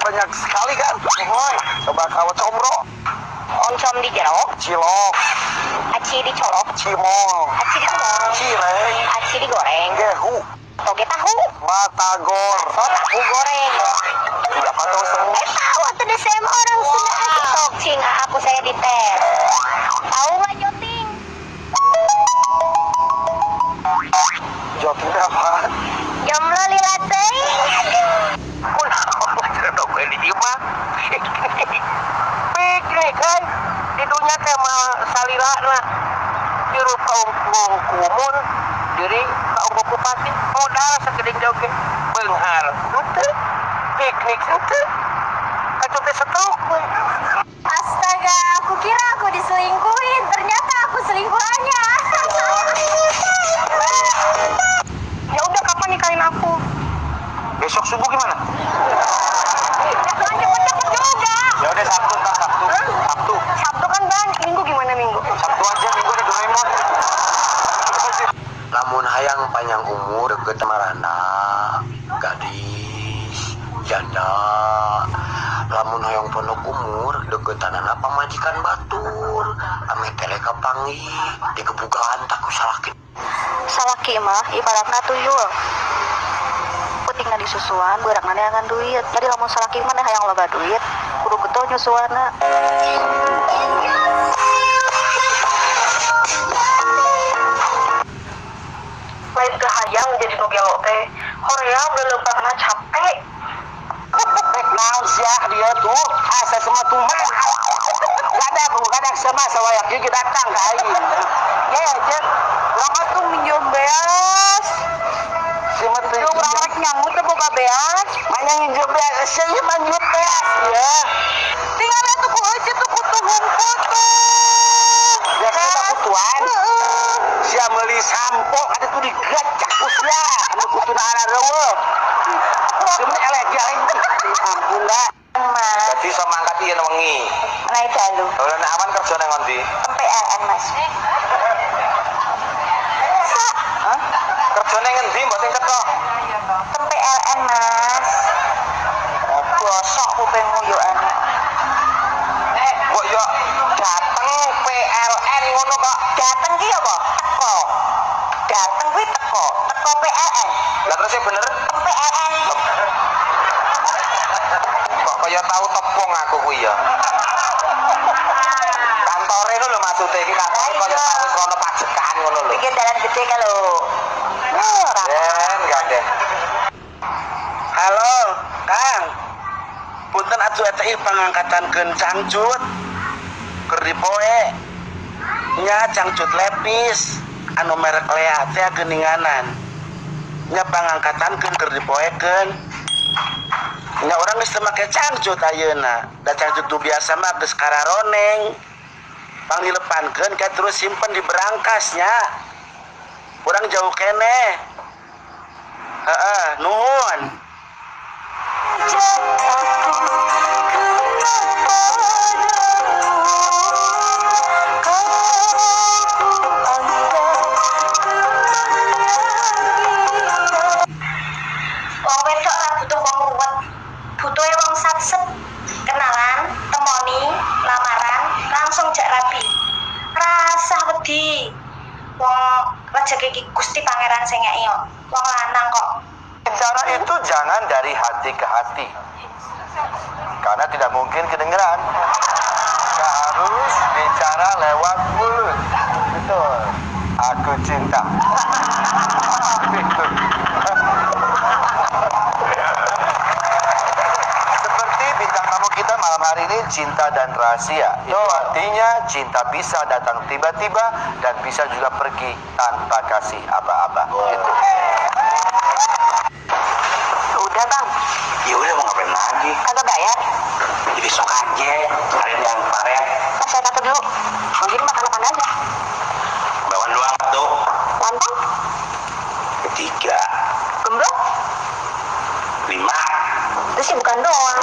Banyak sekali kan? Coba kawat comro. Oncom di jero. Cilok. Aci dicolok. Cimol. Aci dicolok. Cireng. Aci digoreng. Gehu. Toge tahu. Batagor. Oh, tahu goreng. Apa tahu semua? Tahu atau the same orang Sunda aja. Sok cing aku saya dites. Tahu nggak joting? Joting apa? Jomblo lila teuing. Piknik kan di dunia teh mah salilana tiru kaum kumun diri kaum bupati modal sakedeung jauh ge beunghar henteu piknik henteu atuh teh setruk we. Astaga, aku kira aku diselingkuhin, ternyata aku selingkuhannya. Ya udah, kapan nikahin aku? Besok subuh gimana? Jangan cepet-cepet juga. Ya udah Sabtu, ntar Sabtu. Hah? Sabtu. Sabtu kan bang, Minggu gimana Minggu? Sabtu aja, Minggu ada Doraemon. Lamun hayang panjang umur deket marana, gadis, janda. Lamun hayang pondok umur deketanana pamajikan batur. Ame tele kapanggih digebugan tak ku salaki. Salaki mah ibaratna tuyul. Pentingna disusuan, beurangna neangan duit. Jadi lamun salaki mah hayang loba duit, kudu getol nyusuanna. Lain teu hayang jadi nu gelo teh. Korea leuleupangna capek. Rek naon sia dia tuh? Asa semua tuman. Gadak gadak sama sawayak gigi datang ka aing. Ya aja. Lama tuh minjem beas. Si mah teu Urang rek nyangu teh boga beas. Manya nginjem beas, sia ieu mah nginjem beas ya. Tinggal atuh ku euceu tuh kutu hungkul tuh. Ya kita kutuan. Sia meuli sampo ada tuh digacak ku sia. Anu kutuna areueuh. Sebenarnya eleh aing. Ampun dah. Mas, Dadi iso mangkat yen wengi. naik dalu. Lah nek awan kerja nang endi? PLN Mas. Sa, Hah? Kerja nang endi mbok sing teko? PLN Mas. Bosok kupingmu yo anak. Mbok yo dateng PLN ngono kok. Dateng ki apa? Teko. Dateng kuwi teko, teko PLN. Lah terus sing bener PLN. Kok kaya tau tepung aku kuwi ya. Kantore lho maksude iki kantore kaya tau wis ana pajekan ngono lho. Pikir dalan gede ka lho. Ora. Den, gandeng. Halo, Kang. Punten atuh eta ieu pangangkatankeun cangcut. Keur dipoe. Nya cangcut lepis anu merek Lea teh geuninganan. Nya pangangkatankeun keur dipoekeun. Nya urang geus teu make cangcut ayeuna. Da cangcut nu biasa mah geus kararoneng. Pang dilepankeun ka terus simpen di berangkas nya. Urang jauh keneh. Heeh, nuhun. Wong wedok ora butuh wong ruwet. Butuhe wong satset. Kenalan, temoni, lamaran, langsung jak rabi. Rasah wedi. Wong rejeki iki Gusti Pangeran sing ngeki kok. Wong lanang kok. Bicara itu jangan dari hati ke hati. Karena tidak mungkin kedengeran. Harus bicara lewat mulut. Betul. Aku cinta. Itu. Seperti bintang tamu kita malam hari ini, cinta dan rahasia. Itu artinya cinta bisa datang tiba-tiba dan bisa juga pergi tanpa kasih apa-apa. Gitu. Udah bang, Ya udah mau ngapain lagi? kagak bayar. Jadi sok aja, kalian yang paret. Pas saya kartu dulu. Mungkin makan makan aja. Bawa doang tuh. Lontong, Ketiga, gemblong, lima. itu sih bukan doang.